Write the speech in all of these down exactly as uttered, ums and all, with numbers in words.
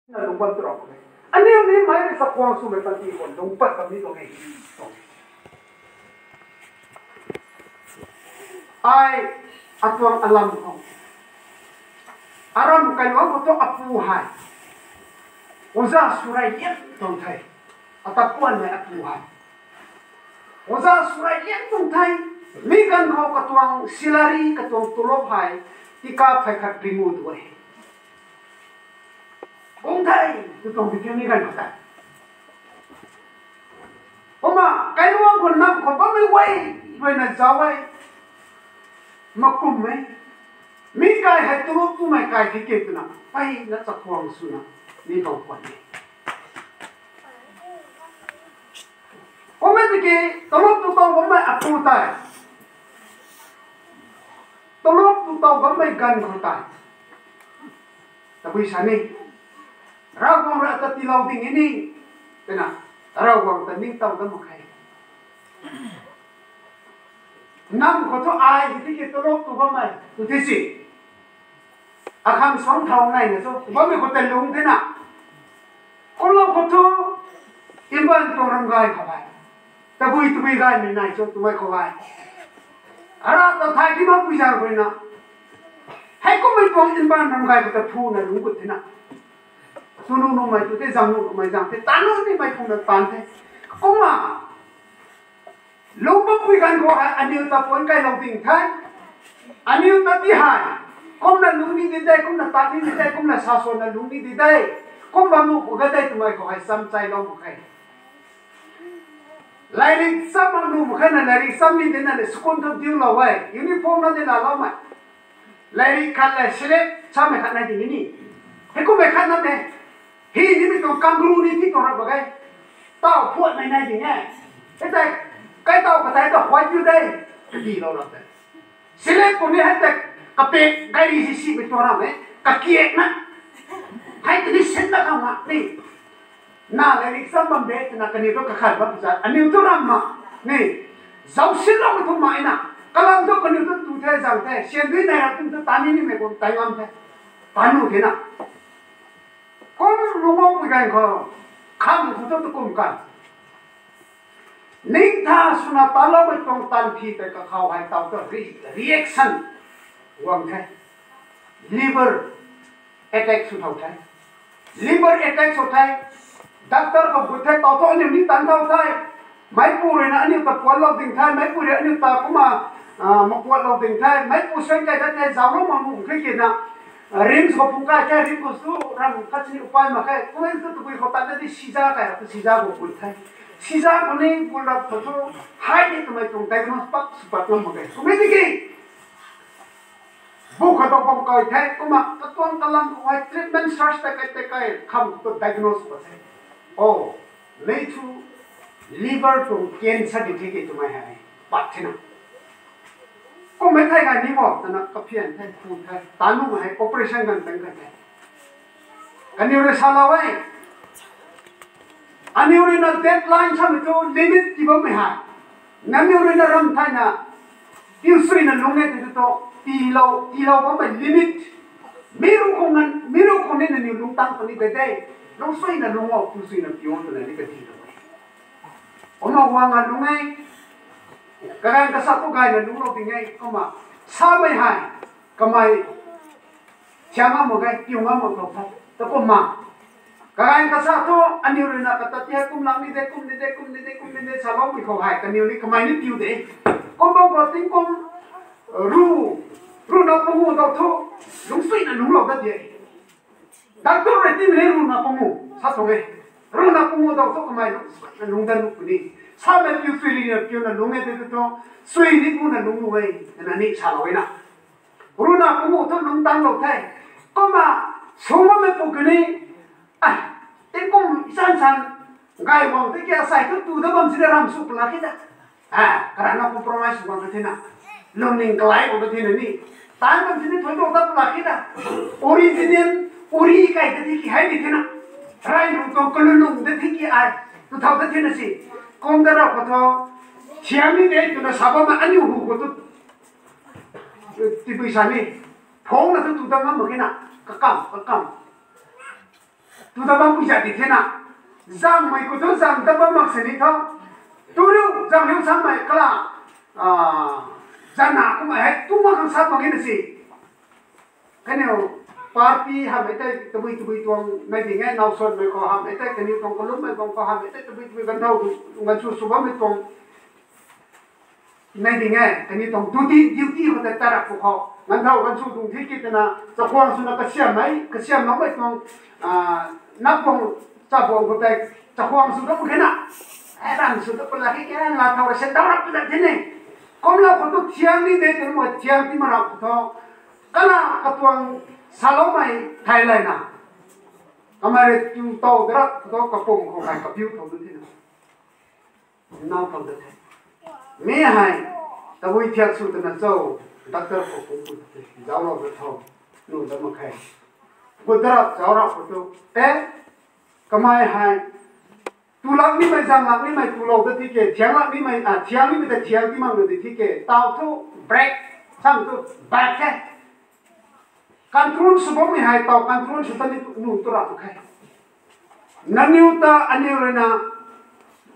Na lungc bam tu rau e. Aniu ni mei rui chakhwang swmei panty khou lungc pat bam ni tuang e. Ai atuang alam khou, aram kailuang khou thu apu hei oja sw rey liang tuang the. Ata puanmei apu hei oja sw rey liang tuang the. Mi ganv khou katuang salary, katuang tulop hei tika phey khat ringu tu e. Kum the, tu tuang video ni ganv khou tei. Kumna kailuang khou nam khou bammei guay ruina zauc e. Makum e. Mi kai hei tulop twmei kai thi ke twna, peyna chakhwang swna, mi bam khwan e. Kumna tiki, tulop tu taw bammei apu tei, tulop tu taw bammei ganv khou tei, tabui sa ni, Ravguangc rui ata tiilou ding e ni, twna, Ravguangc ta ningtow dat mak khe. Nam khou thu ai tiki tulop tu bammei tu thi si. Akhang suang thau naina chu bammei khou tei lung thena. Kumlou khou thu, mbaanv tuang ram gay khou hei, tabui tabui gaymei nai chu twmei khou hei, ara ta thay ti makpui zaeng ruina, heikummei tuang mbaanv ram gay khou ta phuna lungc gut thena. Tunu numei tu the, zang nu numei zang the, taanv nu nimei phuna taanv the. Kumna lungc bampui ganv khou hei aniu ta puan kailou ding the. Aniu ta ti hei, kumna lungc ni di de, kumna tat ni di de, kumna sasana lungc ni di de, kum bam nu khou ga de twmei khou hei chamchailou mak khe. Lairik cham mak nu mak khe na, lairik cham ni di na le school thu diulou e, uniform na di laloumei. Lairik khat le slate chamei khat nai di ni. Heikummei khat na de. Hi nimei tuang kangaroo ni ti tuang rap mak ge. Taw phuatmei nai di e. Hei tei, kai taw katei ta huay piu de, kadilou rap de. Slate kum ni hei tei, kapek gari si simei tuang ram e, kakiakna. Hei tei ni sinna khang mak ni. Na lairik cham bam de twna kaniw thu kakhan bam zat, aniu thu ram mak ni. Zauc sinloumei thu mak na. Kalam thu kaniw thu tu the, zang the, sian dui nai ra kum thu tat ni nimei kum tai ngam the. Tat nu thena. Kum lungc bampui ganv khou, kham khou thu tu kum kan. Ningtha swna taloumei tuang tanphi tei kakhou hei taw tu re-, reaction guang the. Liver attack sw thau the. Liver attack sw the. Doctor khou gut the, taw thu aniu ni tan thau the. Meicpu ruina aniu ta puatlou ding the, meicpu rui aniu ta kumna, ah, makuatlou ding the, meicpu suan kai dat the, zauclou mak mu khe kina. RIMS khou phung kai the, RIMS khou tu ram khat sini upai mak khe. Kumna tu tabui khou tat na di siza kai, tu siza khou gut the. Siza khou ni gut rap khou thu, hei ni twmei tuang diagnose pak sw pat ngam mak khe. Kumna tiki, bu khou tu bam kai the, kumna katuang kalam khou hei treatment search tei kai tei kai, kham khou tu diagnose pat the. Oh, mei thu liver tuang cancer di the ke twmei hei pat thena. Kummei thei kai ni bo, twna kaphian the, phu the, tat nu hei operation ganv tang kai the. Kaniw rui salou e. Aniw ruina deadline samei thu limit ti bammei hei. Nangniw ruina ram thayna, piu suina lungc e tei tu thu, tiilou, tiilou bammei limit. Mi ruc khou ngan, mi ruc khou ni nangniw lungc tang puni de de. Lungc suina lungc o, piu suina piu o twna ni kadilou e. Kumna guang a lungc e. Kaganv kasa tu gayna lungclou ding e, kumna samei hei, kamei thiang ngam mak ge, piu ngam mak tuang the. Ta kumna, kaganv kasa thu, aniw ruina kata ti hei kum lang ni de, kum ni de, kum ni de, kum ni de saloumei khou hei, kaniw ni kamei ni piu de. Kum bam khou tingkum ru, ruhna pangu dau thu, lungc suina lungclou dat de. Doctor rui timei ni ruhna pangu sa tuang e. Ruhna pangu dau thu kamei lungc suina lungc dat nuh puni. Samei piu sui rina piuna lungc e tei tu thu, sui ni puna lungc nuh e, twna ni salou e na. Ruhna pangu thu lungc tanglou the. Kumna, sw bammei pu kani, ai, tingkum san san, gay guang tei ki asei thu tu dat bam sini ram sw pla khe ta. Ah, karana compromise bam ta thena. Lungning kalai bam ta thena ni. Tan bam sini thoi dou ta pla khe ta. Original, ori kai ta thi ki hei ni thena. Rai lung tuang kalulung ta thi ki ai, tu thau ta thena si. Kum da rau khou thu, thiam ni de twna sa bammei aniu hu khou tu, tipui sa ni. Phungna thu tu dat ngam mak khe na. Kakam, kakam. Tu ta bam pui zat di the na. Zangmei khou thu zang ta bam mak sini tho. Tu riu, zang riu samei kala. Ah, zana kumei hei, tu mak khang sat mak e na si. Kaniw party hamhmei tei tabui tabui tuang nai ding e, nowsonmei khou hamhmei tei, kaniw tuang kalummei bang khou hamhmei tei tabui tabui ganthau tu, ganchu sw bammei tuang nai ding e, kaniw tuang duty, duty khou tei tarap khou khou. Ganthau ganchu tuang thi ki twna, chakhwang swna kasiammei, kasiam loumei tuang, ah, nap tuang, chakhwang khou tei, chakhwang sw tu pu khe na. E, ran sw tu pu la khe, khe na thau ra se dau rap tu da thi ni. Kumlou khou tu thiang ni de, twna thiang ti ma rap khou tho. Kana katuang saloumei thai lay na. Kamei rui tu tau darak khou tho kapum khou kai kapiu thau tu thi na. Nau thau da the. Mi hei, tabui thiak sw twna cho, doctor khou kum pu the, zauclou da tho, nu da mak khe. Gu darak zauclou khou tu, e, kamei hei, tu lak nimei, zang lak nimei, tu lou da thi ke, thiang lak nimei, ah, thiang nimei ta thiang ti mak na di thi ke, tau thu break, sam thu back khe. Control sw bammei hei tau control sw ta ni nu tu rap khe. Nangniw ta aniw rui na,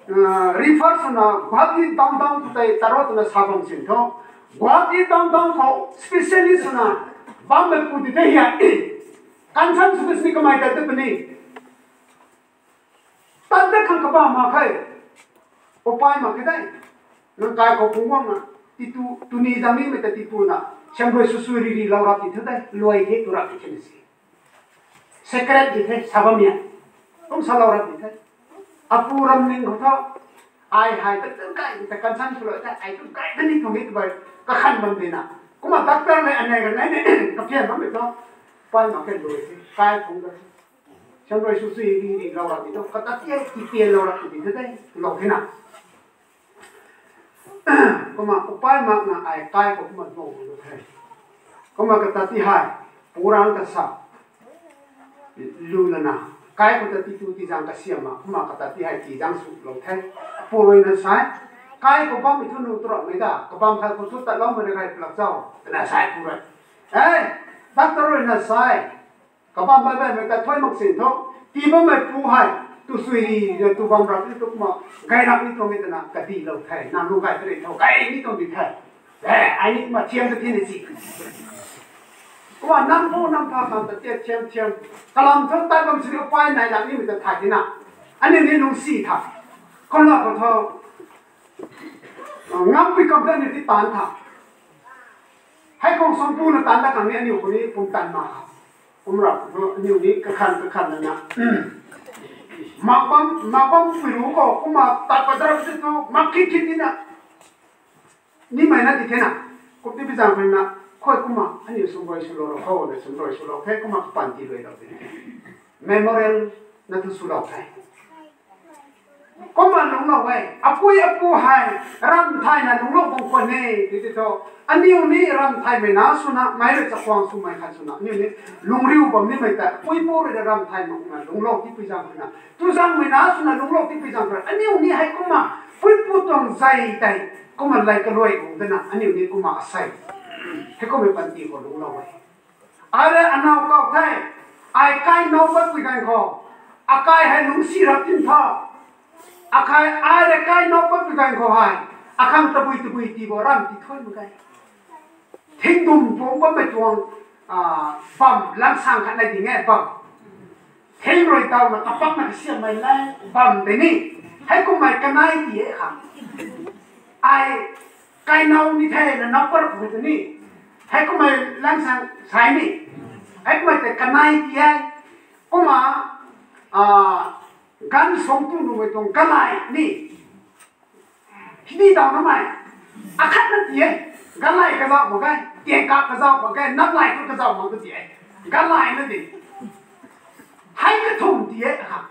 ah, refer swna Guwahati downtown khou tei taro twna sa bam sin tho. Guwahati downtown khou specialist swna bammei pu di the hia. Concern sw ta sini kamei ta tu puni. Tan ta khang kabam mak khe. Upai mak khe dei. Nang kai khou phungc guangna, titu, tuni zang nimei ta titu na, siam rui sw sw ri ri lou rap ti the dei, luai the tu rap ti the na si. Secret di the, sa bam ya. Kum salou rap di the. Apu ram ning khou tho, ai hei ta tu kai, ta concern swlou the, ai tu kai ta ni thung ni tu bai, kakhan bam di na. Kumna doctor le anei kanei ni, kaphian bammei tho, pai mak khe luai the, kai phungc da. Siam rui sw sw ri ri lou rap ti tho, kata ti hei, ti pian lou rap ti the dei, lou the na. Kumna upai makna ai kai khou kumna duang lu the. Kumna kata ti hei, purang kasa, lu lana, kai khou ta titu tizang kasiam ma, kumna kata ti hei tizang sw lou the. Apu rui na sa e, kai khou bammei thu nu tu rapmei da, kabam khai khou thu tatloumei rui kai plak zau, twna sa e pu rui. E, doctor rui na sa e, kabam bai baihmei ta thuai mak sin tho, tii bammei pu hei, tu sui ri na tu bam rap ni tu kumna, gay rap ni tuang e twna, kadi lou the, nang nu gay ta ri tho, gay ni tuang di the. E, ai ni kumna thiam ta thi na si. Kumna nang phu nang pha khang ta tiat thiam thiam, kalam thu tat bam sini upai nai lak nimei ta thay di na. Aniu ni lungcsi tha. Kumna khou tho, ngampui kam ta aniu ti taanc tha. Hei khang sangpu na taanc ta khang ni aniu khou ni pumtan ma kha. Kum rap khou aniu ni kakhan kakhan na. Mak bam, mak bam pui ru khou, kumna tat pat rap ti thu, mak khit khit ni na. Nimei na di the na. Kumti pi zaeng khou na, khou kumna, aniu sumrui swlou rou khou, na sumrui swlou the, kumna kapan ti lui lou di the. Memorial na tu swlou the. Kumna lungclou e, apui apu hei, ramh thayna lungclou bam khwan e, ti ti tho. Aniu ni ramh thaymei na swna, mei rui chakhwang swmei khat swna, aniu ni lungriu bam nimei ta, apui pu rui ramh thay makna lungclou tipui zaeng khou na. Tu zaengmei na swna lungclou tipui zaeng khou na. Aniu ni hei kumna, pui pu tuang zei tei, kumna lay kaluai gung dana, aniu ni kumna asei. Hei kumna panty khou lungclou e. Ai rui anaw kau the, ai kai now patpui ganv khou, akai hei lungcsi rap tin tha. Akai, ai rui kai now patpui ganv khou hei, akhang tabui tabui tii bo ramh ti thuan mak ge. Thingdum tuang bammei tuang, ah, bam langsang khat nai ding e bam. Thing rui tawna kapakna kasiammei lai bam tei ni. Hei kummei kanei ti e khang. Ai kai now ni the na now pat pui tei ni. Hei kummei langsang sai ni. Hei kummei tei kanei ti e. Kumna, ah, ganv song tu numei tuang galay ni. Hini daw namei. Akhat na ti e. Galay kazauh mak ge. Tiangkap kazauh mak ge. Naplay tu kazauh mak ge ti e. Galay na di. Hei kathumh ti e akhat.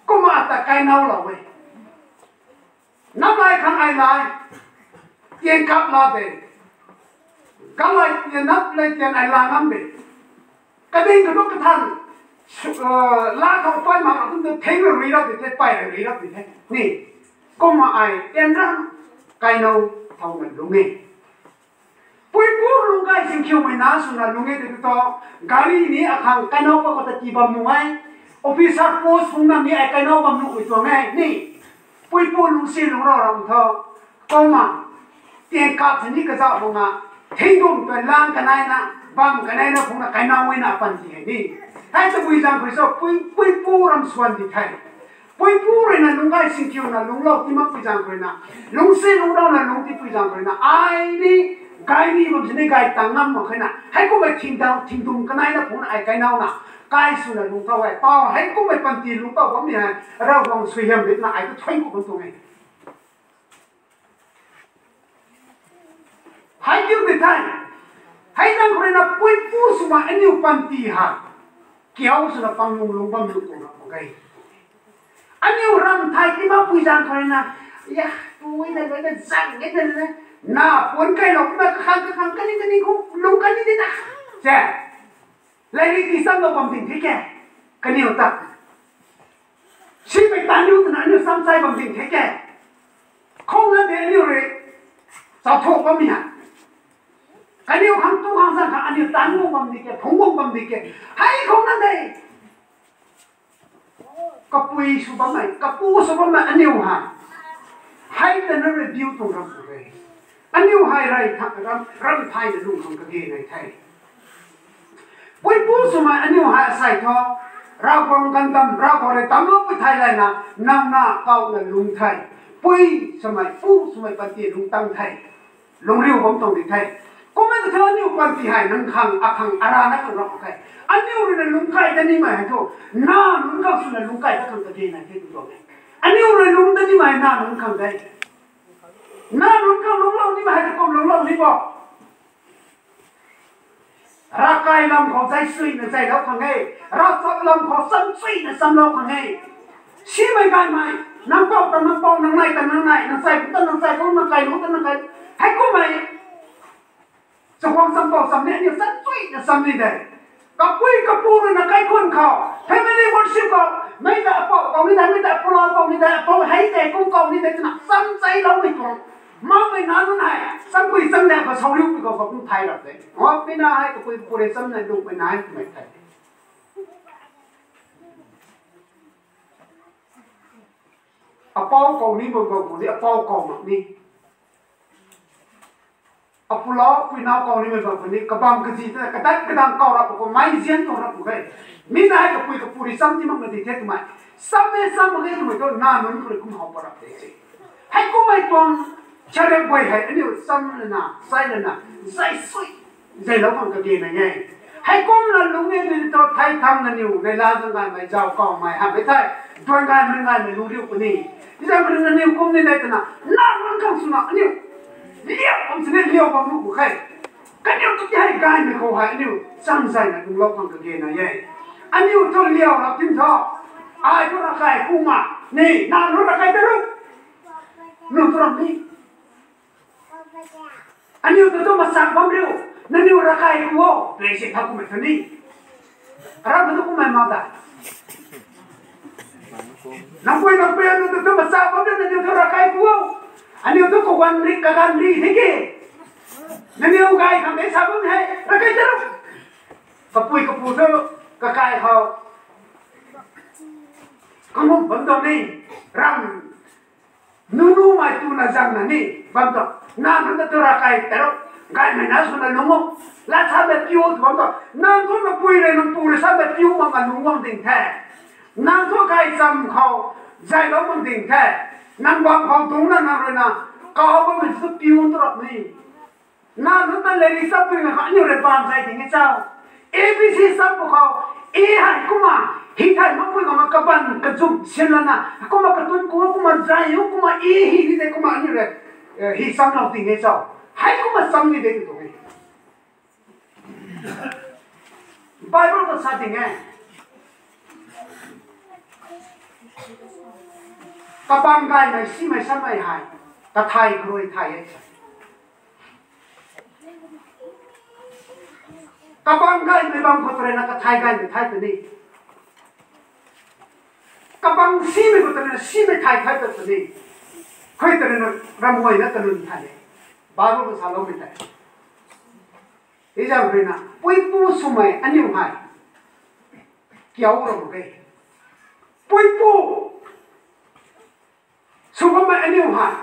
Kumna ta kai now lou e. Naplay khang ai lai. Tiangkap la de. Galay tian naplay tian ai la ngam de. Kading kadu kathan, su-, uh, la khou pay mak kum tu theng rui rap di the, pay rui rap di the. Ni, kumna ai tian ra, kai now thauna lung e. Pui pu lung kai sing khiumei na swna lung e tei tu tho, gari ni akhang kai now pat khou ta tii bam nuh e. Officer post phungna mi ai kainau bam nuh ui tuang e ni. Puipu lungsi lungc rau ram tho. Kumna, tiang kap sini kazauh bang a, thingdum tuan lang kanei na, bam kanei na phungna kainau e na panty hei ni. Hei tabui zaeng khou so, pui, puipu ram swan di the. Puipu rui na lungc gay singkiuna lungclou ti makpui zaeng khou rui na, lungsi lungc rau na lungc tipui zaeng khou rui na, ai ni, gay ni bam sini gay tang ngam mak khe na. Hei kumna thingdau, thingdum kanei na phungna ai kainau na, kai swna lungc thau e. Pau hei kumna panty lungc thau bammei hei, Ravguangc suaihiam rit na ai tu thuan ku bam tuang e. Hei kiu di the. Hei zaeng khou rui na puipu swmei aniu panty ha. Kiu swna pang lung lung bam lung tuang ram mak ge. Aniu ram thai ti makpui zaeng khou rui na, ya, tui na, na, na, zang e na, na, na, puan kailou na, kakhang, kakhang, kani, kani, khou, lung kani di na. Se. Lairik ti samlou bam ding the ke. Kaniw ta. Simei taniu twna aniu samsai bam ding the ke. Khou na de aniu rui. Chau thuk bammei ha. Kaniw khang tu khang zang khang aniu tan guang bam di ke, phungc guang bam di ke. Hei khou na de. Kapui sw bammei, kapu sw bammei aniu ha. Hei ta na review tuang ram khou e. Aniu hei rey thak ram, ram thai na lung khang kage nai the. Puipu swmei aniu hei asei thu, Ravguangc gandam, Ravguangc rui damcloupui thei layna, nang na kau na lung the. Pui swmei, pu swmei panty lung tang the. Lungriu bam tuang di the. Kumna thu aniu panty hei nang khang, akhang, ara na khang ram the. Aniu rui na lungc kai ta nimei hei thu, na nunc khang swna lungc kai ta khang kage nai the tu tuang e. Aniu rui lungc ta nimei na nunc khang de. Na nunc khang lungclou nimei hei thu kum lungclou ni bo. Ravkai lam khou zai suina zailou khang e. Ravchap lam khou cham suina chamlou khang e. Simei gaymei, nang pou ta nang pou, nang nai ta nang nai, nang chai bu ta nang chai bu, nang kai lu ta nang kai. Hei kummei. Chakhwang cham pou cham ni, aniu cham suina cham ni de. Kapui kapu rui na kaikhun khou, family worship khou, mei ta apou kou ni de, mei ta apulou kou ni de, apou hei tei kum kou ni de, twna cham chailoumei tuang. Makmei na nunc hei, cham pui cham de khou sauriu pui khou khou kum thay rap de. Makmei na hei kapui kapu rui cham na lungmei na hei twmei the. Apou kou ni bam bam khou ni, apou kou mak ni. Apulou, puinau kou nimei bam khou ni, kabam kazi ta, kadat kadang kau rap khou, mei zian tuang rap khou e. Mi na hei kapui kapu rui cham ti mak na di the twmei. Cham e cham mak ge twmei thu, na nunc khou rui kum how pat rap de se. Hei kummei tuang, charep guay hei, aniu cham lana, chai lana, zai sui, zailou khang kage nai e. Hei kumna lungc e di thu, thei thang naniu, neihla zang gaymei, zau kaumei, hamhmei thei, duan gaymei, gaymei lungriu puni. Ti zang khou naniu kum ni de twna, na nunc khang swna, aniu liau bam sini liau bam nuh mak khe. Kaniu tu ti hei gaymei khou hei aniu cham zayna lungclou khang kage nai e. Aniu thu liau rap tim thu. Ai thu ravkai kumna ni, na nunc ravkai ta ru. Nunc thu ram ni. Aniu tu tu masak bam riu. Naniu ravkai ku o. Tei si thau kummei thu ni. Ram tu kummei ma ta. Nang pui nang pui aniu tu tu masak bam riu, naniu thu ravkai ku o. Aniu tu kawan ri, kagan ri the ke. Naniu gay khang de sa bam hei, ravkai ta ru. Kapui kapu thu, kakai khou. Kangum bam tuang ni, ram. Nunumei tuna zangna ni, bam tuang. Nang nunc ta tu ravkai ta ru, gaymei na swna lungc o. Lat sa mei piu tu bam tuang. Nang thu nang pui rui, nang pu rui sa mei piu mak na lungc guang ding the. Nang thu gaychamv khou, zaylou mak ding the. Nang bam khou dungcna nang rui na, kau bammei tu piu tu rap ni. Nang nunc ta lairik chapui nga kha aniu rui bam zay ding e chau. A B C chap pwkhou, e hei kumna, hi thei makpui kumna kaban kazum sin lana, kumna katun ku, kumna zay u, kumna e hi ni de kumna aniu rui, eh, hi chamlou ding e chau. Hei kumna cham ni de tu tuang e. Bible khou sa ding e. Kabang gaymei, simei, samei hei, kathai kharui thai e sa. Kabang gaymei bam khou tw rui na kathai gaymei thai puni. Kabang simei khou tw rui na simei thai thai ta puni. Khou tw rui na ramguayna kalun thai e. Bible khou saloumei tei. Hei zaeng rui na, puipu swmei aniu hei. Kiu ram mak ge. Puipu sw bammei aniu hei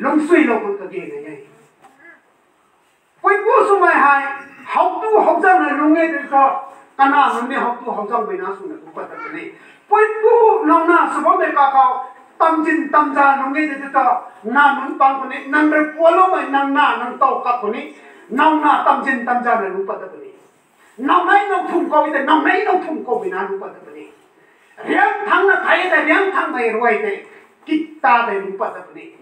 lungsuilou khang kage na e. Puipu swmei hei howtu howzang na lung e tei thu, kana nunc ni howtu howzangmei na swna lung pat dat puni. Puipu nauna sw bammei kakhou tamzin tamza lung e tei thu, na nunc pang puni, nang rui pualoumei nang na nang tow kak puni, nauna tamzin tamza na lung pat dat puni. Nawnei nang thum khou tei, nawnei nang thum khou mei na lung pat dat puni. Riang thangna thei tei, riang thangmei ruai tei, kita tei lung pat dat puni.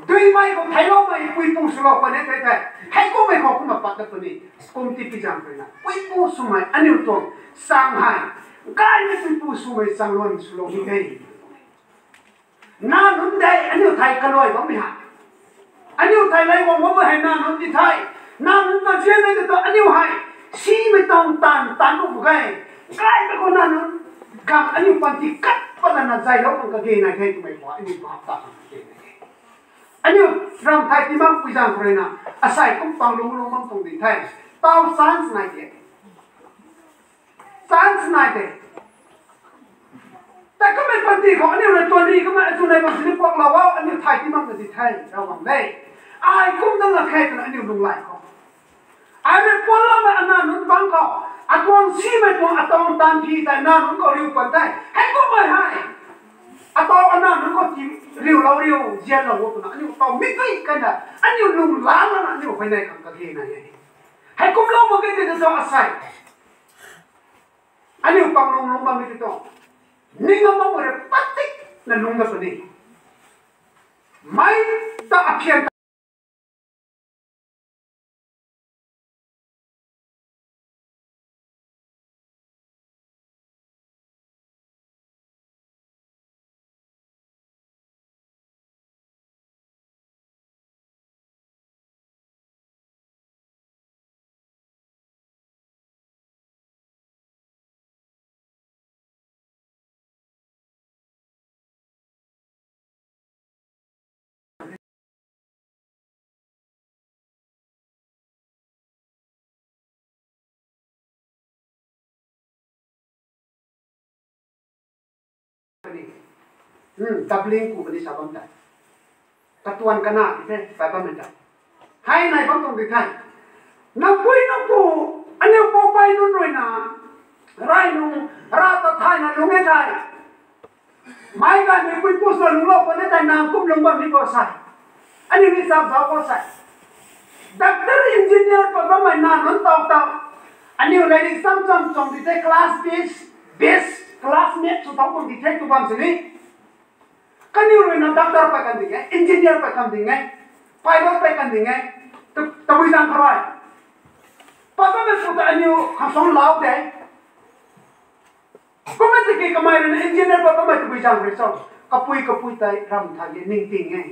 Duimei khou theicloumei puipu swlou pat ni thei tei, hei kummei khou kumna pat dat puni. Kum ti pi zaeng ruina puipu swmei aniu tuang sang hei, gaymei puipu swmei chang luan swlou ni de. Na nunc de, aniu thei kaluai bammei hei, aniu thei lei guang bammei hei na nunc di the. Na nunc ta zian e tei thu aniu hei simei tuang taanv taanc nuh mak ge. Gaymei khou na nunc khang aniu panty kat pat lana zaylou khang kage nai the twmei khou aniu bap ta khang kage nai e. Aniu ram thei ti makpui zaeng khou ruina asei kum pang lung lung bam tuang di the. Tau chance nai de. Chance nai de. Tei kummei panty khou aniu rui tuan ri kummei azu nai bam sini puaklou o, aniu thei ti makna di the, Ravguangc le. Ai kum dang la khe twna aniu lunglai khou, ai rui puanloumei ana nunc bangc khou, atuang simei tuang atuang taanv phi tei na nunc khou riu pan tei, hei kummei hei, atau ana nunc khou ti riulou riu zianlou o twna aniu tau mi tui kana aniu lunglang lana aniu huayney khang kage nai e. Hei kumlou mak ge tei thu asei aniu pang lung lung bammei tei thu, ning a mak rui patikna lung dat puni. Mei ta aphian Doubling ku puni sa bam tei, katuan kana ti the, pai bammei ta. Hei nai bam tuang di the. Nang pui nang pu, aniu poupei nunc ruina, rai nung, ra ta thayna lung e thei, meic gaymei puipu swna lungclou khwan e thei nang kum lung bam ni khou sei, aniu ni cham zauc khou sei, doctor, engineer pat bammei na nunc tau tau, aniu lairik cham cham cham di the, class best, best classmate sw thau bam di the tw bam sini. Kaniw ruina doctor pat kan ding e, engineer pat kan ding e, pilot pat kan ding e, tabui zaeng khou rui pat bammei pu ta aniu khang suang lau de. Kum e tiki kamei ruina engineer pat bammei tabui zaeng khou rui cho, kapui kapui tei ram thay e, ningting e.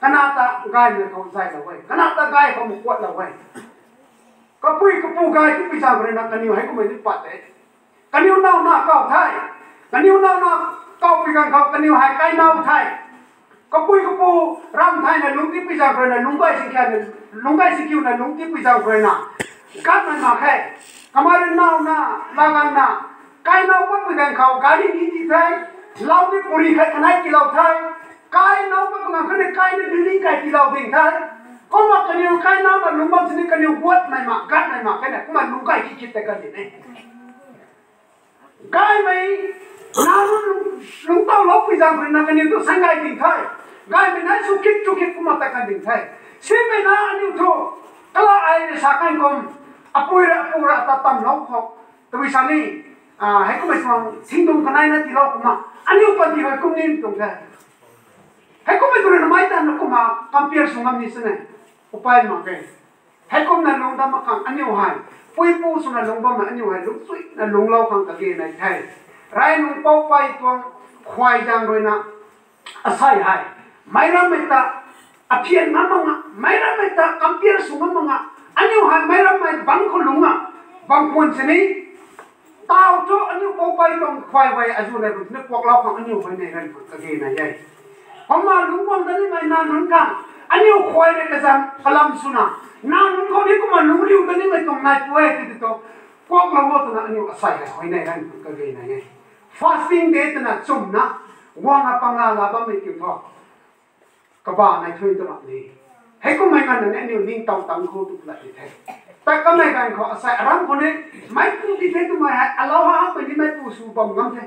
Kana ta gaymei khou zaylou e, kana ta gay khou makuatlou e. Kapui kapu gay tabui zaeng khou ruina kaniw hei kummei ni pat de. Kaniw nauna kau the. Kaniw nauna kau pui ganv khou kaniw hei kainau the. Kapui kapu ram thayna lungc tipui zaeng khou ruina, lungc gay si kiuna, lungc gay si kiuna lungc tipui zaeng khou ruina, gatmei mak khe. Kamei rui nauna, lagangna, kainau patpui ganv khou gari ni ti the. Lau ni puri khat kanei tiilou the. Kainau patpui ganv khou ni kai ni building kai tiilou ding the. Kumna kaniw kainauna lungc bam sini kaniw guatmei mak, gatmei mak khe na, kumna lungc gay kikit tei kan di ne. Gaymei na lungc, lungc tauloupui zaeng khou ruina kaniw tu sang gay ding the. Gaymei na sw kit sw kit kumna ta kan ding the. Simei na aniu thu, kala ai rui sa kan kum, apui ra apu ra ta tamlou khou, tabui sa ni, hei kummei tuang singdung kaneina tiilou kumna aniu panty hei kum ni tuang the. Hei kummei tu ruina meic tanna kumna compare sw ngam ni sini, upai mak ge. Heikumna lungc dam mak khang aniu hei, puipu swna lungc bammei aniu hei lungcsuina lungclou khang kage nai the. Rey nung poupei tuang khuay zaeng ruina, asei hei, meic rammei ta aphian ngam mak nga, meic rammei ta compare sw ngam mak nga, aniu hei meic rammei bangc khou lungc a, bang khwan sini, tau thu aniu poupei tuang khuay guay azu nei khou ni kuaklou khang aniu huayney ranv khang kage nai e. Kumna lungc guang da nimei na nunc khang, aniu khuay rui kazanc kalam swna, na nunc khou ni kumna lungc riu da nimei tuang nai pu e tiki thu, kuaklou o twna aniu asei hei huayney ranv khang kage nai e. Fasting day twna chumna, guang a pangla la bammei kiu tho. Kaba nai thuin tu ram ni. Hei kummei nganvna ni aniu ningtow tang khou tu plat di the. Ta kamei ganv khou asai aram khou ni, mei pu di the twmei hei, alau ha ha pei ni mei pu sw bam ngam the.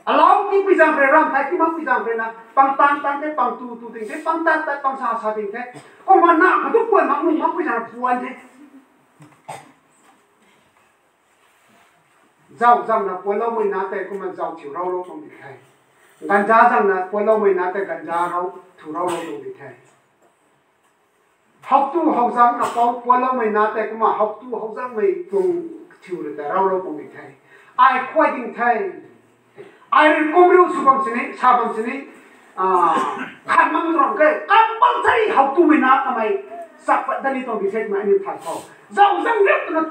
Alau ti pui zang rui ram thai ti mak pui zang rui na, pang tan tan the, pang tu tu ding the, pang tat tat, pang sa sa ding the. Kumna na khou tu puan mak nung mak pui zang puan the. Zau zangna puanloumei na tei kumna zau thiu rau rau tuang di the. Ganza zangna puanloumei na tei ganza rau thiu rau rau tuang di the. Hautu hau zangna pau puanloumei na tei kumna hautu hau zangmei tuang thiu rui tei rau rau tuang di the. Ai khuay ding the. Ai rui kum riu sw bam sini, sa bam sini, ah, khat man tuang ke, compulsory hautumei na kamei, sak pat dani tuang di the kumna aniu thay khou. Zau zang riu twna,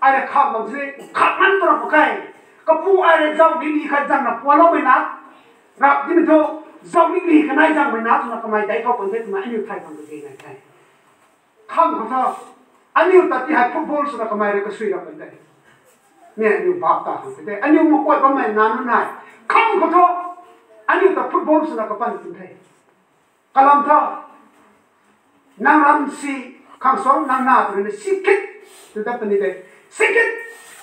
ai rui khat bam sini, khat man tuang ke. Kapu ai rui zau ni ni khat zangna puanloumei na, rap dimei thu, zau ni ni kanei zangmei na twna kamei dai khou pan the twna aniu thay khang kage nai the. Khang khou tho, aniu ta ti hei football swna kamei rui kasui rap pan the. Mi aniu bap ta khang the. Aniu makuat bammei na nunc hei. Khang khou tho, aniu ta football swna kapan pan the. Kalam tho, nang ram si khang suang nang na tu ni si kit, tu dat puni de. Si kit,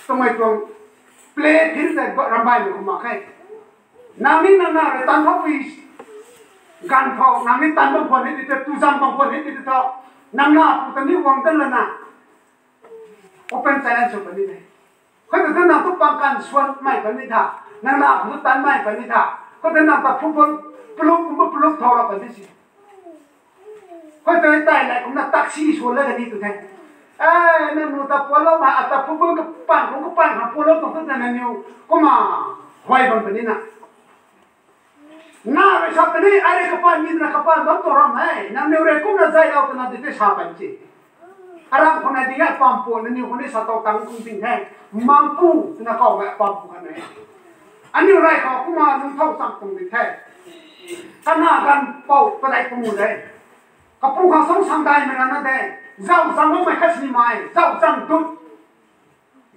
twmei tuang play field tei rambai mei khou mak khe. Nang ni nang na rui tan thau pui ganv khou, nang ni tan bam khwan ni ti tei, tu zang bam khwan ni ti tei tho. Nang na pu ta ni guang dan lana. Open challenge sw puni de. Khou tei nang tu pang kan suan mei puni tha. Nang na pu tu tan mei puni tha. Khou tei nang ta football puluk kumba puluk thau ra puni si. Khou tei tai lai kumna taxi suan la kani tu the. Eh, nang nu ta puanlou ma, ata football kapan, kum kapan khang puanlou tuang tu na nangniw kumna huay bam puni na. Na rui sa puni, ai rui kapan ni na kapan bam tu ram e. Nangniw rui kumna zaylou twna di tei sa pan si. Aram khou na ding e pampu, nangniw khou ni sa tau tang kum ding the. Mangpu twna kawmei pampu khat e. Aniu rui khou kumna lungthau chang tuang di the. Kana ganv pou padai pu mu de. Kapu khang sung sangdaimei rana de. Zau zang makmei khat sinimei, zau zang dut.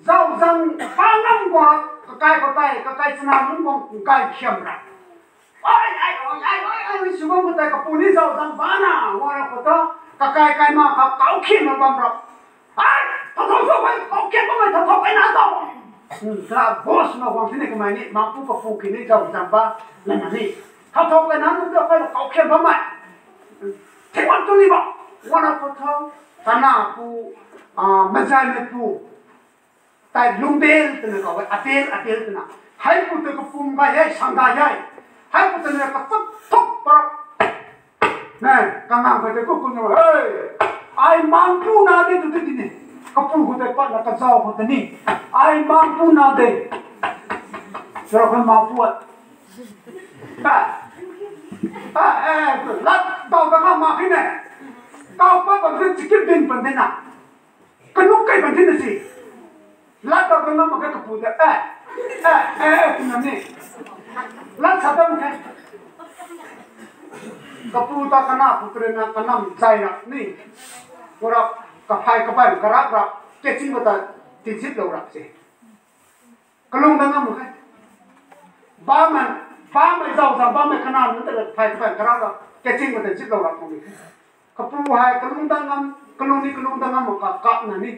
Zau zang pa ngam guang rap, kakai khou tei, kakai chana lungc guang kai khiam rap. Ai, ai, ai, ai, ai, ai, sw bam khou tei kapu ni zau zang bana guang rap khou tho, kakai kaima kha kau khiam na bam rap. Ai, thau thau thau, ai, kau khiam bammei thau thau kai na tho. Hmm, sa boss na guang sini kamei ni, mangpu kapu kini zau zang ba, lana ni. Thau thau kai na nunc ta kai kau khiam bammei. Thingwan tu ni ba, guang rap khou tho, kana pu, ah, mazaymei pu. Tei lungdel twna kaw e, adel, adel twna. Hei pu tei kapum gay e, sang gay e. Hei pu tei na kathuk thuk parap. Ne, kangang khou tei ku ku ni, hey! Ai mangpu na de tu tei di ni. Kapu khou tei patna kazau khou tei ni. Ai mangpu na de. Sura khou mangpu at. Ah, ah, eh, lat daw ta kha mak khe ne. Daw pat bam tei chicken din pan de na. Kanuk kai pan thina si. Lat daw ta ngam mak khe kapu ta, eh, eh, eh, eh, twna ni. Lat sa bam khe. Kapu ta kana pu tei na kanam zay rap ni. Kurap, kaphay kapan karap rap, keching khou ta tizip lou rap si. Kalung dang ngam mak khe. Bammei, bammei zau zang, bammei kana nunc ta kaphay kapan karap rap, keching khou ta zip lou rap mak khe. Kapu hei kalung dang ngam, kalung ni kalung dang ngam mak kha kap na ni.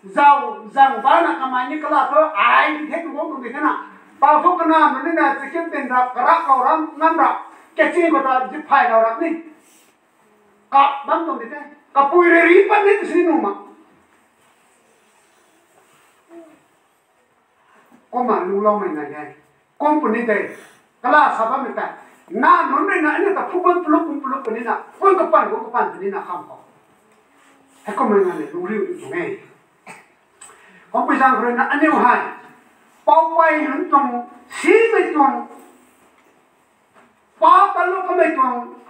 Zau zang bana kamei ni kala thu, ai di the tu guang tu di the na. Pau thu kana nunc ni na chicken din rap, karap lou rap, ngam rap, keching khou ta zip phay lou rap ni. Kap bam tuang di the. Kapui rui ri pat ni tu sini nu ma. Kumna lungloumei nai e. Kum puni de. Kala sa bammei tei. Na nunc rui na aniu ta football puluk, kum puluk puni na. Kum kapan, kum kapan puni na kham khou. Hei kummei nganv ni lungriu ni tuang e. Kumpui zaeng khou rui na aniu hei. Poupui nunc tuang, simei tuang. Pa tanlou kamei tuang,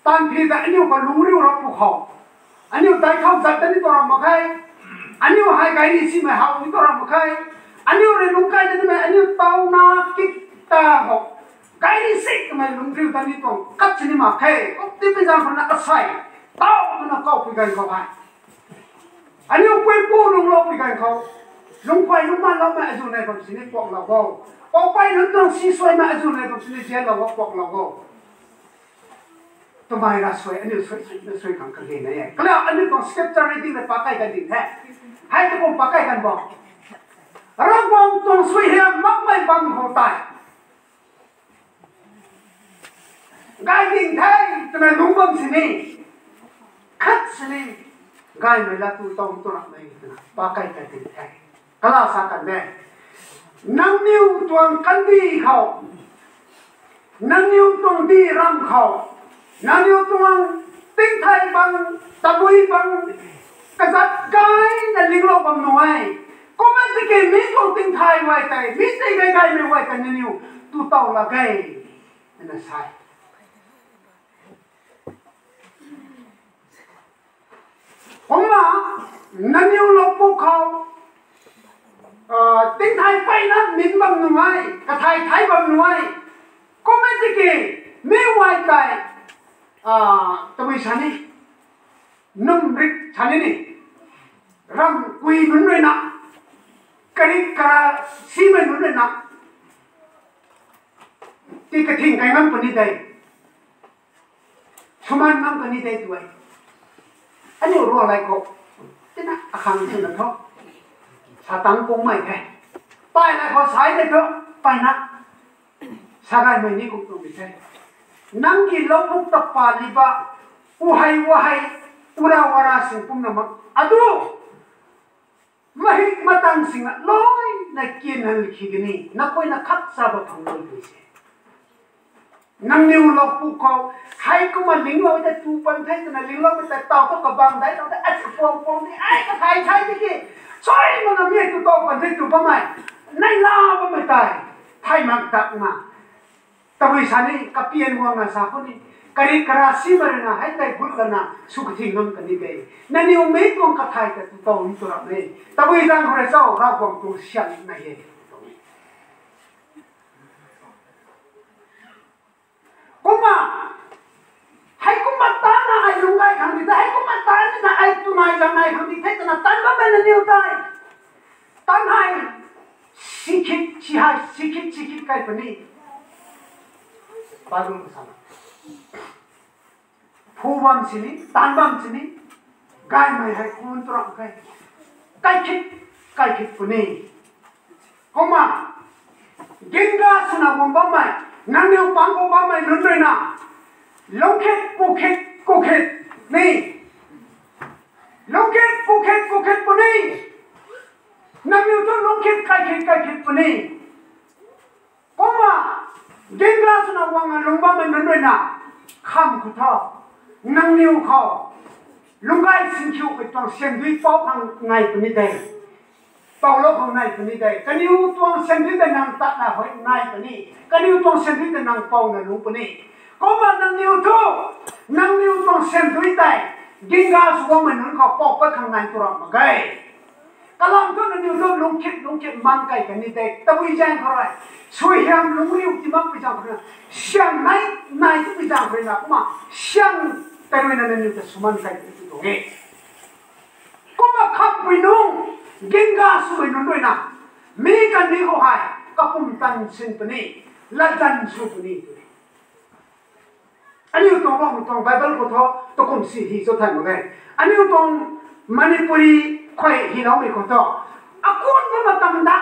tanphi ta aniu khou lungriu rap pu khou. Aniu dai thau zat ta ni tuang ram mak khe. Aniu hei gayri simei hau ni tuang ram mak khe. Aniu rui lungc kai ta nimei, aniu tauna kik ta khou. Gayri si kamei lungriu ta ni tuang, kat sini mak khe. Kum ti pui zaeng khou na asei. Tau twna kawpui ganv khou hei. Aniu pui pu lungloupui ganv khou. Lungkhuay lungman loumei azuh nai bam sini kuaklou o. Poupey nunc tuang si suaimei azuh nai bam sini zianlou o, kuaklou o. Twmei ra suai, aniu suai, suai, na suai khang kage na e. Kalau aniu tuang scripture reading na pakai kan ding the. Hei tu kum pakai kan bo. Ravguangc tuang suaihiam makmei bam khou tei gay ding the, twna lungc bam sini. Khat sini. Gaymei la tu tau tu rak mei twna pakai kan ding the. Kala sa kan de. Nangniw tuang kandi khou, nangniw tuang di ram khou, nangniw tuang tingthai bang, tabui bang, kazat gayna linglou bam nu e. Kumna tiki mi tuang tingthai guay tei, mi tei gay gaymei guay tei nangniw tu tau la ge, twna sa e. Kumna, nangniw lou puk khou, tingthai peyna min bam nu e, kathai thai bam nu e. Kumna tiki, mi guay tei, tabui sa ni, num rik sa ni ni, ram kui nunc rui na, karik kara simei nunc rui na, ti kathing kai ngam puni de. Suman ngam kani de tu e. Aniu rualei khou, tina akhang swna tho. Sa tang kungmei the. Pailei khou sai de tho, paina. Sa gaymei ni kum tu mi the. Nang ki lou puk ta pa liba, u hei, wa hei, ura wara sing kumna mak. Adu! Mahik matang sing a loina kian hal khi kani, nakoina khat sa ba phang lou tui se. Nangniw lou puk khou, hei kumna linglou te tu pan the twna linglou te tau khou kabang dai tau te, ai kapuang puang ni, ai kathai thai ni ki. Soi mana mi tu tau pan the tu bammei. Nai la bammei tei. Thai mak dak na. Tabui sa ni, kapian guangna sa khou ni, karik kara simei rui na, hei tei gut lana, sw kathing ngam kani de. Nangniw mei tuang kathai ta tu tau ni tu ram e. Tabui zang khou rui chau, Ravguangc tuang siam na he. Kumna, hei kumna ta na ai lung gay khang di the, hei kumna ta ni na ai tu nai zang nai khang di the, twna tan bammei nangniw tei. Tan hei, sikhit, si hei, sikhit, sikhit kai puni. Bible khou sana. Phu bam sini, tan bam sini, gaymei hei kun tu ram kai. Kai khit, kai khit puni. Kumna, ginga swna guang bammei, nangniw pang khou bammei nunc rui na, lungkhit, kukhit, kukhit, ni. Lungkhit, kukhit, kukhit puni. Nangniw tu lungkhit, kai khit, kai khit puni. Kumna, ginga swna guangna lung bammei nunc rui na, kham khou tho, nangniw khou, lungcgay sinkhiu kei tuang siandui pou khang nai puni de. Poulou khang nai puni de. Kaniw tuang siandui tei nang tatna hoi nai puni. Kaniw tuang siandui tei nang pouna lung puni. Kumna nangniw thu, nangniw tuang siandui tei, ginga sw bammei nunc khou pou pat khang nai tu ram mak ge. Kalam thu nangniw thu lungkhit, lungkhit man kai kani de. Tabui zaeng khou rui, suaihiam lungriu ti makpui zaeng khou rui, siang nai, nai tipui zaeng khou rui na, kumna, siang tei rui na nangniw ta sw man kai kani tu tuang e. Kumna khampui nunc, ginga swmei nunc rui na, mi kandih khou hei, kapumtan sin puni, latdanv sw puni tw e. Aniu tuang Rongmei tuang Bible khou thu, tukum si hi cho thay mak e. Aniu tuang Manipuri khuay hyloumei khou thu, akunc bam matam da,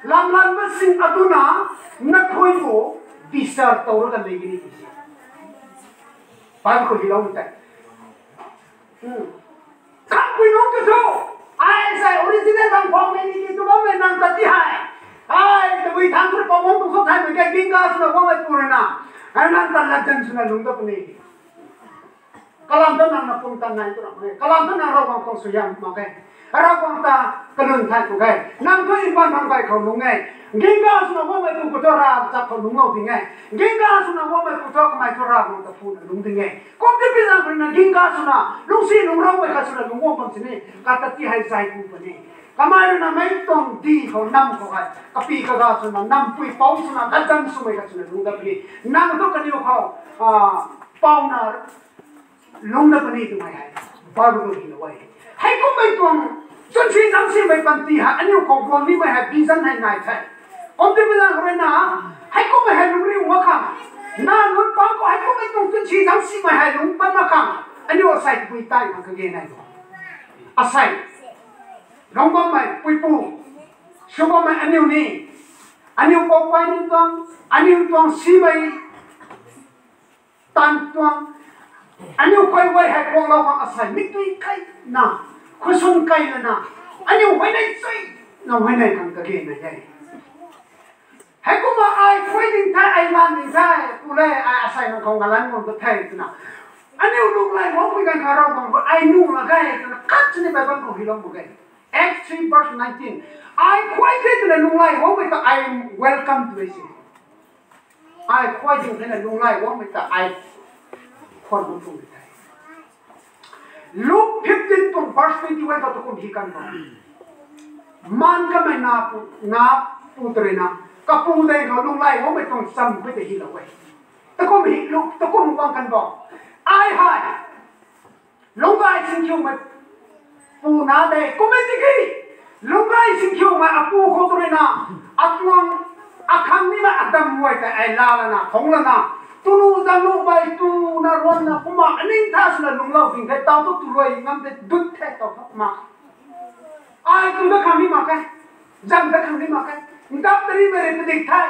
lamlan masing aduna, nakhui khou, discharge tow ra kan lei kani ti si. Bible khou hyloumei tei. Khampui nunc tu thu, ai sei original Ravguangc mei ni ki tu bammei nang ta ti hei. Ai, tabui thangc thu pau guang tu khou thaymei khe, ginga swna guangmei pu rui na. Ai nang ta latdanv swna lungc dat puni. Kalam thu nang na pumtan nai tu ram e. Kalam thu nang Ravguangc tuang suaihiam mak e. Ravguangc ta kalun thay tu e. Nang thu mbaanv ramh kai khou lungc e. Ginga swna guangmei pu khou thu ravchap khou lungclou ding e. Ginga swna guangmei pu thu kamei thu Ravguangc ta phuna lungc ding e. Kum tipui zaeng khou rui na ginga swna, lungcsi lungcraumei khat swna lungc guang bam sini, kata ti hei zay ku puni. Kamei rui na meic tuang di khou nam khou hei, kapi kaga swna, nampui pou swna, latdanv swmei khat swna lungc dat puni. Nang thu kaniw khou, pouna lungc dat puni twmei hei, Bible khou hylou e. Heikummei tuang Chunsi zangsimei panty hei aniu khou guang nimei hei vision hei nai the. Kum ti mi zang rui na, heikumhmei hei lungriu mak khang, na nunc pang khou heikumhmei tuang chunsi zangsimei hei lung pan mak khang, aniu asei tabui tai khang kage nai bo. Asei, lung bammei puipu, sw bammei aniu ni, aniu pou pui nunc tuang, aniu tuang simei tan tuang, aniu khuay guay hei kuaklou khang asei mi tui kai na, khusun kai lana, aniu huayney chui na huayney khang kage na e. Heikumna ai khuay ding the, ai lan ding the, pu le, ai asei nang khou ngalan guang ta the twna, aniu lunghlaic guangmei ganv kha Ravguangc rui ai nuh la ge twna khat sini Bible khou hylou mak ge. Acts three verse nineteen. Ai khuay the twna lunghlaic guangmei ta I am welcome to e si. Ai khuay ding the na lunghlaic guangmei ta ai khwan bam tuang di the. Luke fifteen tuang verse twenty-one khou tu kum hi kan bo. Maan kamei na pu, na pu tw rui na, kapu dei khou lunghlaic guangmei tuang cham khuay tei hylou e. Tu kum hi, Luke, tu kum guang kan bo. Ai hei lunghlaic singkhiumei pu na de, kum e tiki, lunghlaic singkhiumei apu khou tw rui na, atuang, akhang nimei adam guay tei ai la lana, khong lana, tunu zangluhmei tuna ruanna kumna aning tha swna lunghlou ding the, tau tu tuluai ngam the, dut the, tau thu ma. Ai tu da khang ni mak khe, zang da khang ni mak khe, ndap tari mei rui padik the.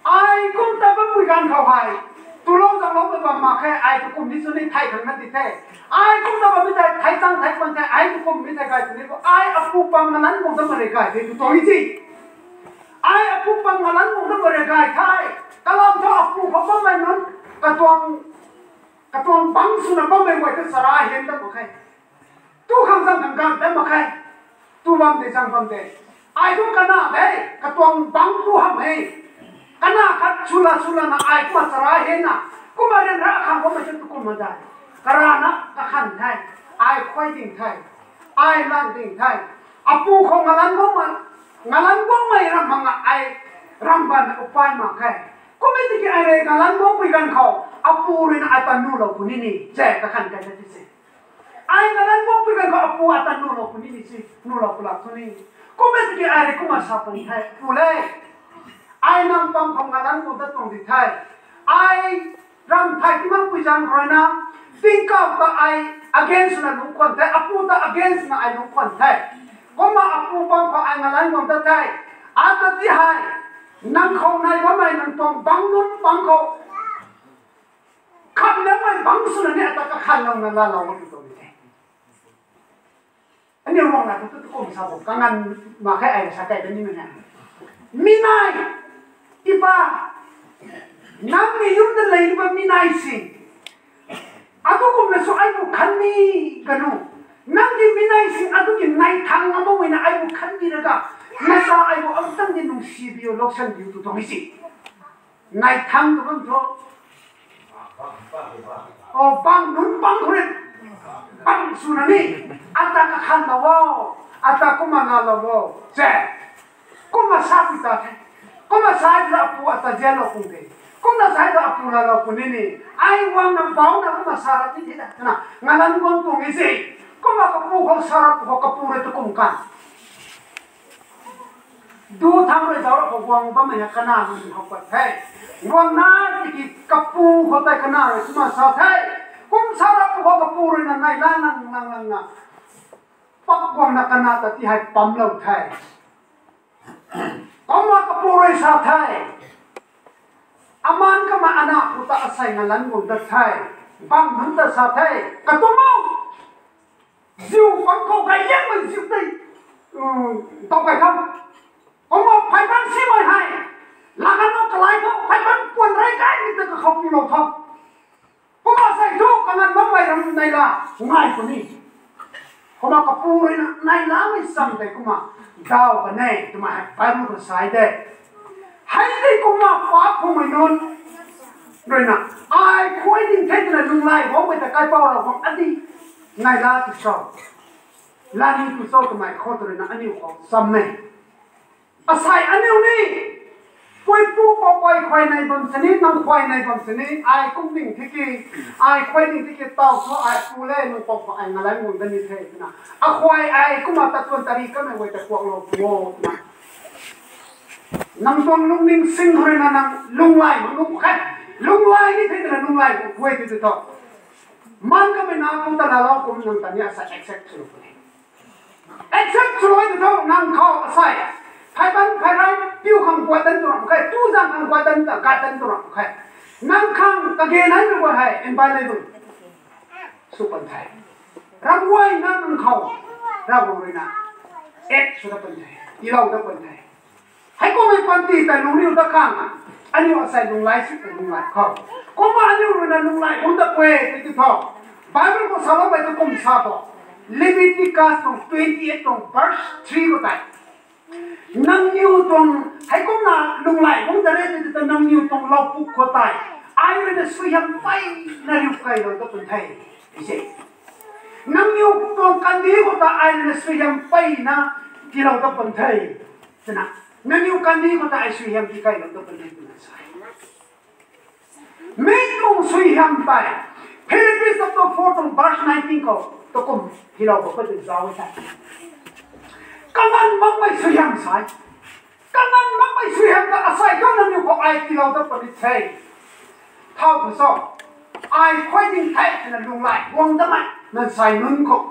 Ai kum ta bammei ganv khou hei, tulou zangloumei bam mak khe, ai tu kum ni sw ni thei khang na di the. Ai kum ta bammei tei thei chang thei pan the, ai tu kum ni thei gay tu ni bo, ai apu pam ngalan guang ta mei rui gay the tu tuang e si. Ai apu pam ngalan guang ta mei rui gay the. Kalam thu apu khou bammei nunc, katuang, katuang bangc swna bammei guay ta chara hian ta mak khe. Tu khang zang khang ganv ta mak khe. Tu bam de, zang bam de. Ai tu kana de, katuang bangc tu hamh e. Kana khat sw la sw lana ai kumna chara hian na, kumna ryanra khang bammei tu kumna de. Karana kakhan the, ai khuay ding the, ai lan ding the. Apu khou ngalan guangmei, ngalan guangmei ram manga ai ram bana upai mak khe. Kum e tiki ai rui ngalan guangpui ganv khou apu rui na ai ta nuhlou puni ni, ze kakhan kai na ti se. Ai ngalan guangpui ganv khou apu ata nuhlou puni ni si, nuhlou pu lak thu ni. Kum e tiki ai rui kumna sa puni the, pu le. Ai nang pam khou ngalan guang ta tuang di the. Ai ram thei ti makpui zang rui na, tingkauh ta ai against na lungc khwan the, apu ta against na ai lungc khwan the. Kumna apu pam khou ai ngalan guang ta the. Ata ti hei, nang khou nai bammei nang tuang bangc nunc pang khou khamnamei bangc swna ni ata kakhanlouna laalou mak tu tuang di the. Aniu ruangna tu tu kum sa bo, kanganv mak khe ai sa kai ta nimei na. Mi nai, tipa, nang ni yum ta lei ni ba mi nai sing. Atu kumna sw ai bu khan ni kanu. Nang ki mi nai sing atu ki nai thang na bammei na ai bu khan ni raga, nasa ai bu amtang di nungsi biu, loksan biu tu tuang e si. Nai thang tu bam thu. O, bangc nunc bangc khou rui, bangc swna ni, ata kakhanlou o, ata kumna laalou o, ze. Kumna sa pui ta the. Kumna sa hei ta apu ata zianlou pung de. Kumna sa hei ta apu laalou puni ni. Ai guangna baucna kumna sa ra ti the na, twna ngalan guang tuang e si. Kumna kapu khou sa ra pu khou kapu rui tu kum kan. Du thang rui zauc ra khou guang bammei hei kana nunc how pat the. Guangna tiki kapu khou tei kana rui kumna sa the. Kum sa ra pu khou kapu rui na nai la nang nang nang na, pak guangna kana ta ti hei pamlou the. Kumna kapu rui sa the. Aman kama ana pu ta asei ngalan guang dat the. Bangc nunc ta sa the, katuang o, ziu pang khou gay liangmei ziu tei, tau kai tho. Kumna phey bang simei hei, lakanna kalai tho, phey bang puan rey kaimei ta kakhou piulou tho. Kumna sei thu kanganv bammei ram nai la, ngai puni. Kumna kapu rui na nai lamei cham tei kumna daw kan e twmei hei Bible khou sa de. Hei tei kumna paap phungmei nunc rui na, ai khuay ding the twna lunghlaic guangmei ta kaipouc Ravguangc adi nai la tu cho, lani tu cho twmei khou tu rui na aniu khou cham e. Asei aniu ni, puipu pou Ai khuay nai bam sini, nang khuay nai bam sini, ai kum ding tiki, ai khuay ding tiki tau thu ai pu le nang pau pau ai ngalan ngun da ni the twna. A khuay ai kumna tatuan tari kamei guay ta kuak lou pu o twna. Nang tuang lungning sing khou rui na nang lunglai mak nunc khe. Lunglai ni the twna lunglai mak khuay ti tu tho. Man kamei na pu ta la lou kum nang ta ni asa accept sw lou pu ni. Accept sw lou tu tho nang khou asai. Phai ban phai rai piu khang kuat dan tu ram khe, tu zang khang kuat dan ta gat dan tu ram khe. Nang khang kage nai nu ba hai, environment. Sw pan the. Ram guay na nang khou. Ram guay na. Act sw da pan the. Ilou da pan the. Hei kumna panty ta lungriu da khang. Aniu asai lunglai sw ta lunglai khou. Kumna aniu rui na lunglai hum da pwe, ti ti tho. Bible khou salou bai tu kum sa tho. Leviticus tuang twenty eight tuang verse three khou tei. Nangniw tuang, hei kumna lunglai hum da re ti ta nangniw tuang lou puk khou tei. Ai rui na suaihiam pey na riu kai lou da pan the. Ise. Nangniw tuang kandi khou ta ai rui na suaihiam pey na tilou da pan the. Twna, nangniw kandi khou ta ai suaihiam ti kai lou da pan the twna sa. Mi tuang suaihiam tei. Philippians chapter four tuang verse nineteen khou. Tukum, hilou khou kati zau tei. Kangan makmei suaihiam sai. Kangan makmei suaihiam ta asai khou nangniw khou ai tilou da pan the. Thau khou so. Ai khuay ding the twna lunglai guang damei. Nang sai nunc khou.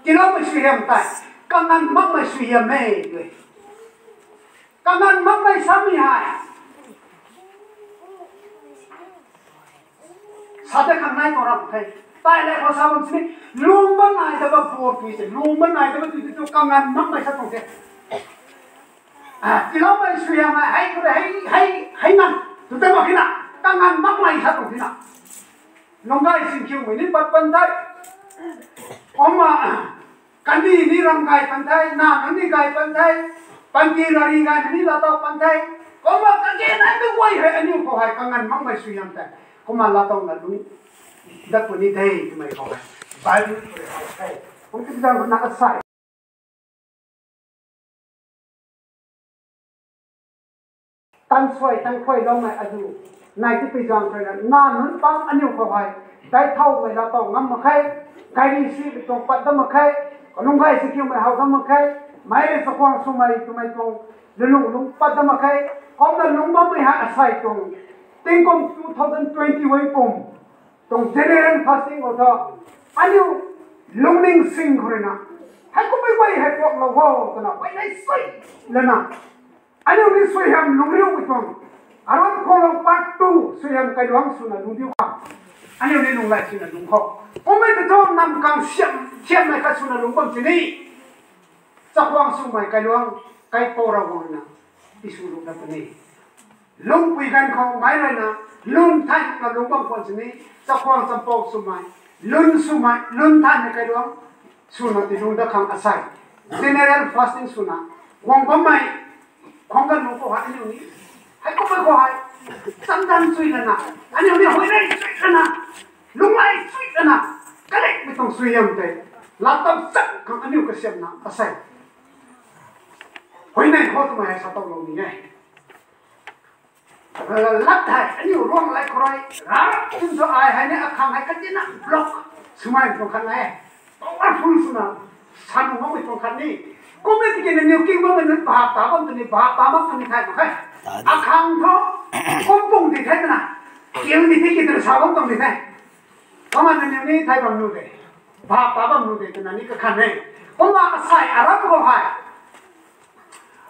Tiloumei suaihiam tei. Kangan makmei suaihiam e. Kangan makmei samei hei. Sa ta khang nai tuang ram the. Tei le khou sa bam sini. Lung ban nai ta ba bo tui se. Lung ban nai ta ba tui tui tu kangan makmei sa tuang the. Ah, tiloumei suaihiam hei, hei, hei, hei, hei ngan. Tu ta mak kina. Kangan makmei sa tuang kina. Lunggai singkhiumei ni pat pan the. Kumna, kandi ni ram gay pan the, na nunc ni gay pan the, panty lari gay ni latow pan the. Kumna kage nai mei guay hei aniu khou hei kangan makmei suaihiam tei. Kumna latow na lung dat puni the twmei khou hei. Bible khou hei. Kum ti zang na asai. Tan suai, tan khuay loumei adu. Nai ti pui zang khuay na, na nunc pang aniu khou hei. Dai thoumei latow ngam mak khe. Gari si bi tuang pat dam mak khe. Kalung gay si kiumei how dam mak khe. Mei rui chakhwang swmei twmei tuang lulung lung pat dam mak khe. Kumna lung bammei hei asai tuang. Tingkum two thousand twenty-one kum. Tuang general fasting khou tho. Aniu lungning sing khou rui na. Hei kummei guay hei puak lou ho twna. Guay nai sui lana. Aniu ni suaihiam lungriu pui tuang. Aram khou lou part two suaihiam kailuang swna lungdiu khang. Aniu ni lunglai swna lung khou. Kummei tu tho nam kang siam, siammei khat swna lung bam sini. Chakhwang swmei kailuang, kaipou Ravguangc na. Ti sw lung dat puni. Lungpui ganv khou mei rui na, lun than na lung bam khwan sini, chakhwang champou swmei, lun swmei, lun than na kailuang, swna ti lung dat khang asai. General fasting swna, guang bammei, khwang ganv lung khou hei aniu ni. Hei kummei khou hei, chamdan chui lana, aniu ni huayney chui lana, lunglai chui lana, kalekmei tuang suaihiam tei, lat tam chak khang aniu kasiamna asai. Huayney khou twmei hei sa tow lou ni e. Lat hei, aniu ruang lai khou rui, rap tum thu ai hei ni akhang hei katina block swmei tuang khat na e. Powerful swna, sa nu makmei tuang khat ni. Kummei tiki na niw king bammei nunc bahap ta bam twni, bahap ta mak twni thay mak khe. Akhang thu, kum pung di the twna. Kiu ni tiki twna sa bam tuang di the. Kumna nangniw ni thay bam nu de. Bahap ta bam nu de twna ni kakhan e. Kumna asai aram khou hei.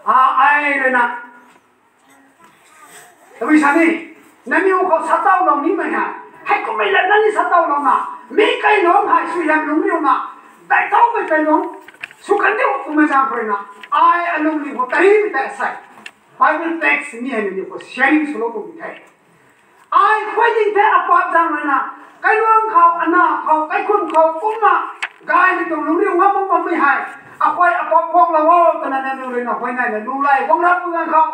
A, ai rui na. Tabui sa ni, nangniw khou sa tow lou nimei hei. Hei kummei lat nangniw sa tow lou na. Mi kailuang hei suaihiam lungriu na. Dai towmei kailuang. Sw kan diu twmei zaeng khou rui na. Ai alungning khou taimei tei asai. Bible text ni hei nangniw khou sharing sw lou kum the. Ai khuay ding the apap zaeng rui na, kailuang khou, ana khou, kaikhun khou, kumna, gaymei tuang lungriu ngam bam bammei hei, akhuay apap kuak lou o, twna nangniw rui na huayney na lulay guang rap pui ganv khou,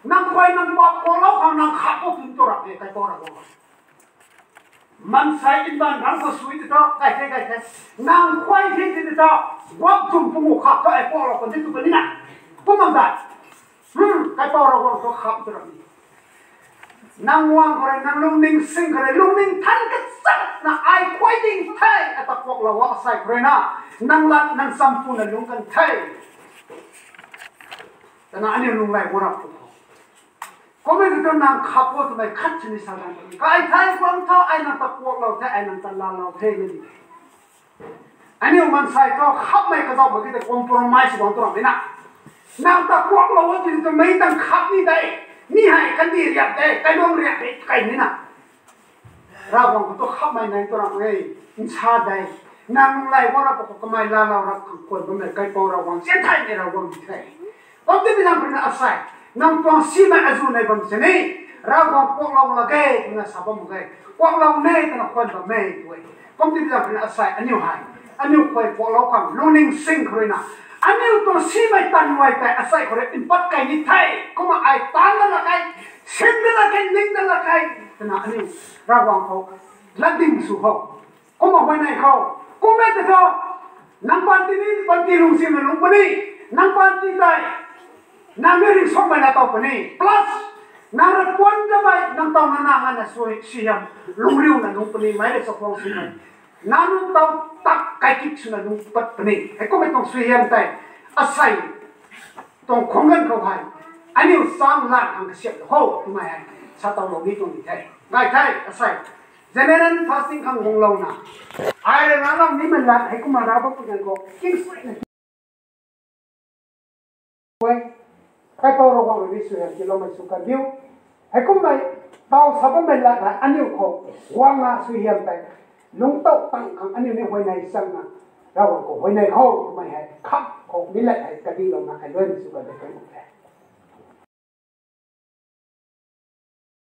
nang khuay nang pap kuak lou khang nang khat khou kum tu rap e, kaipou rap o. Mansei inban ram khou sui ti tho, kai the, kai the. Nang khuay the ti ti tho, guang chum pungu khap tho, ai kuak lou kan ti tu kan ni na. Kum bam dai. Hmm, kaipou Ravguangc khou khap tu rap ni. Nang guang khou rui, nang lungning sing khou rui, lungning than kachakna ai khuay ding the, ata kuaklou o asei khou rui na, nang lat nang champuna lung kan the, twna aniu lunghlaic guang rap tu khou. Kummei tu nang khap o twmei khat sini sa dan, kai the, guang tho, ai nang ta kuaklou the, ai nang ta laalou the na di. Aniu maansei thu khapmei kazauh mak ki tei compromise guang tu ram e na. Nang ta kuaklou o twmei tang khap ni de, mi hei kandih riap de, kailuang riap de kai ni na. Ravguangc khou tu khapmei nai tu ram e, nsa de. Nang lunghlaic guang rap khou kamei laalou rap khang khwan bammei kaipouc Ravguangc, sian thaymei Ravguangc di the. Kum timei zaeng khou rui na asei, nang tuang simei azuh nai bam sini, Ravguangc kuaklou la ge twna sa bam mak ge, kuaklou ne twna khwan bam e tu e. Kum timei zaeng khou rui na asei aniu hei, aniu khuay kuaklou khang lungning sing khou rui na, aniu tuang simei tanmei tei asei khou rui mpat kai ni the, kumna ai taanv na la kei, sin na la kei, ning na la kei, twna aniu Ravguangc khou latding sw khou, kumna huayney khou, kummei ta thu, nang panty ni panty lungsimei lung puni, nang panty tei nang ni ringcsuangmei na taw puni, plus nang rui puan kamei nang taw na na ngana sui siam, lungriuna lung puni, meic rui chakhwang swmei, nang nu taw tak kaikik swna lung pat puni. Heikummei tuang suaihiam tei asei tuang khwang ganv khou hei aniu chang lan khang kasiamhlou kho twmei hei sa towlou ni tuang di the. Gay the, asei general fasting khang guanglouna, ai rui nalou nimei lat heikumna Ravguangc pui ganv khou king suina e. Kaipouc Ravguangc rui ni suaihiam tiiloumei sw kan diu. Heikummei taw sa bammei lat hei aniu khou guangna suaihiam tei lungctow tang khang aniu ni huayney changna, Ravguangc khou huayney khou twmei hei kham khou ni lat hei kadilouna kailuaimei sw kan di kan mak the.